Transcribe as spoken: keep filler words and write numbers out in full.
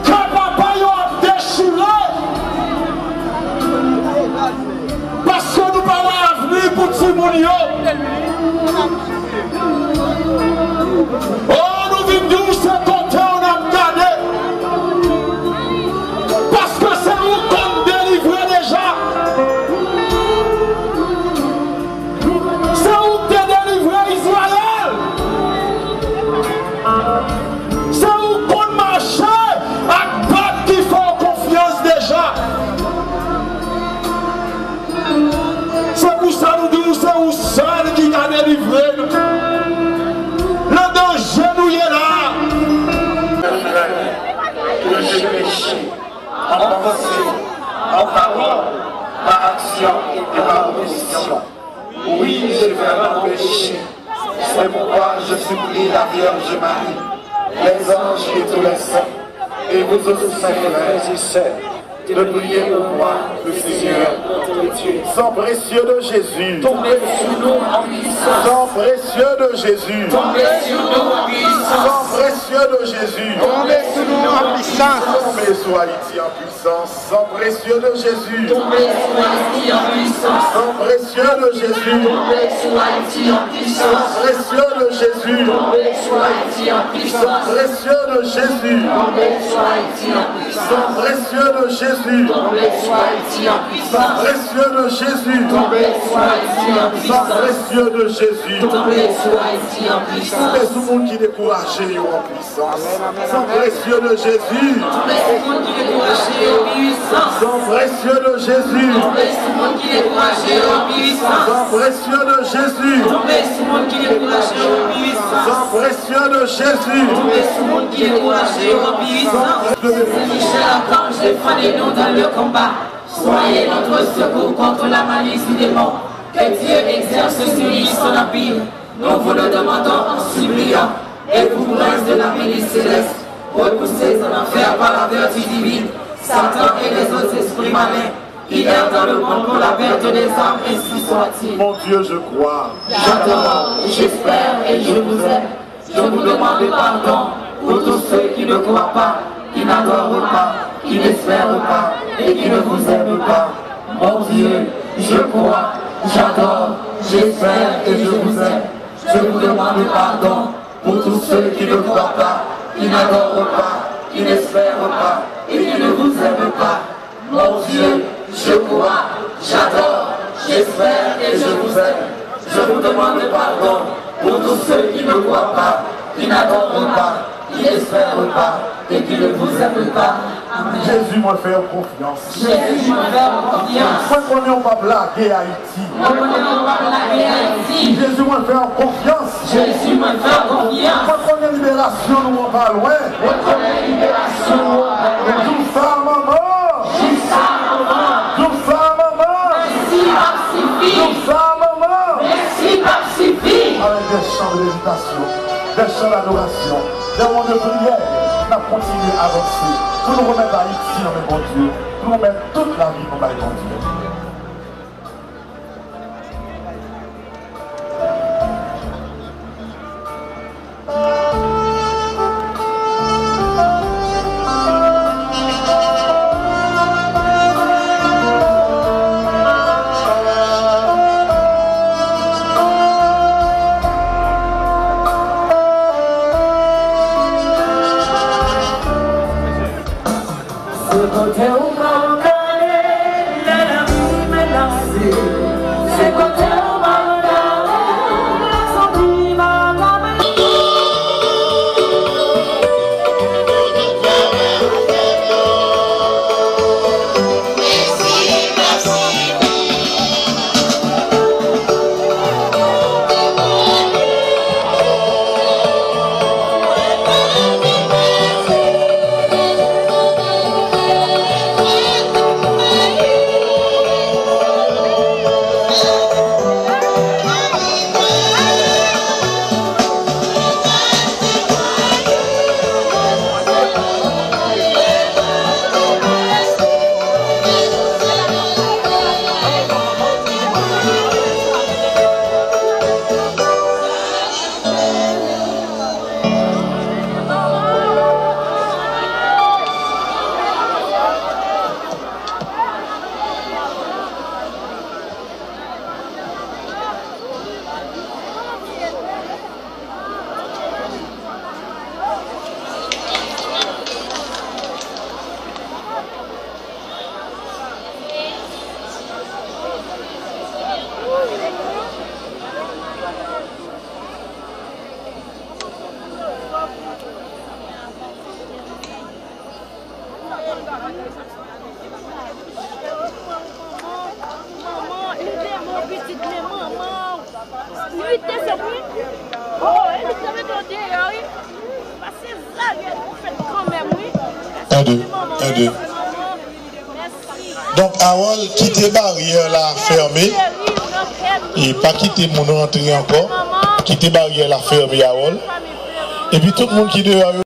Kè papa yo ap dechire. Paske nou pa wè avni pou timoun yo. Oh, nou vin di w se kote w n ap gade. Paske se ou konn delivre deja. Se ou k te delivre Izrayèl. Se ou k konn mache ak bèt ki fè w konfyans deja. Se pou sa nou di w se ou sèl ki ka delivre n nan danje nou ye la. Mes frères, que j'ai péché en pensée, en parole, par action et par omission. Oui, j'ai vraiment péché. C'est pourquoi je supplie la Vierge Marie, les anges et tous les saints, et vous aussi, mes frères et sœurs, de prier pour moi, le Seigneur, notre Dieu. Sang précieux de Jésus. Tombez sur nous en puissance. Sang précieux de Jésus. Tombez sur nous en puissance. Sang précieux de Jésus. Tombez sur nous en puissance. Tombez sur Haïti en puissance. Sang précieux de Jésus. Tombez sur Haïti en puissance. Sang précieux de Jésus. Tombez sur Haïti en puissance. Sang précieux de Jésus. Tombez sur Haïti en puissance. Sang précieux de Jésus. Tombez sur Haïti en puissance. Sang précieux de Jésus. Tombez sur Haïti en puissance. Sang précieux de Jésus. Tombez sur Haïti en puissance. Sang précieux de Jésus. Tombez sur Haïti en puissance. Tombez sou moun ki dekouraje yo an puissance. Sang précieux de Jésus. Tombez sur moun ki dekouraje yo an puissance. Sang précieux de Jésus. Tombez sur moun ki dekouraje yo an puissance. Sang précieux de Jésus. Tombez sur moun ki dekouraje yo an puissance. Sang précieux de Jésus. Tombez sur moun ki dekouraje yo an puissance. Saint Michel Archange, défendez-nous dans le combat. Soyez notre secours contre la malice du démon. Que Dieu exerce sur lui son empire. Nous vous le demandons en suppliant, et vous, prince de la milice céleste, repoussez en enfer par la vertu divine Satan et les autres esprits malins qui errent dans le monde pour la perte des âmes, ainsi soit-il. Mon Dieu, je crois. J'adore, j'espère et je vous aime. Je vous demande pardon pour tous ceux qui ne croient pas, qui n'adorent pas, qui n'espèrent pas et qui ne vous aiment pas. Mon Dieu, je crois, j'adore, j'espère et je vous aime. Je vous demande pardon pour tous ceux qui ne croient pas, qui n'adorent pas, qui n'espèrent pas et qui ne vous aiment pas. Mon Dieu, je crois, j'adore, j'espère et je vous aime. Je vous demande pardon pour tous ceux qui ne croient pas, qui n'adorent pas, qui n'espèrent pas et qui ne vous aiment pas. Amen. Jezi, mwen fè w konfyans. Jezi, mwen fè w konfyans. Mwen konnen w p ap lage Ayiti. Mwen konnen w p ap lage Ayiti. Jezi, mwen fè w konfyans. Jezi, mwen fè w konfyans. Mwen konnen liberasyon nou an pa lwen. Mwen konnen liberasyon nou an pa lwen. Jou sa, manman. Jou sa, manman. Jou sa, manman. Mèsi p ap sifi. Jou sa, manman. Mèsi p ap sifi. Avec des chants de méditation, des chants d'adoration, des moments de prière, n ap kontinye avanse pou nou remèt Ayiti nan men Bondye, pou nou remèt tout lavi nou bay Bondye. Se kote w pral gade lè lapli menase. Se kote w pral gade lè zonbi vagabon. Manman, ede mwen, pitit mwen, manman. Nwit te sot wi. Oh, e li te mete w deyò wi. Pase zayèl ou fèt kanmenm wi. Tande, tande. Donk, Harold, kite baryè la fèmen. E pa kite moun rantre ankò. Kite baryè la fèmen, Harold. Epi tout moun ki deyò yo,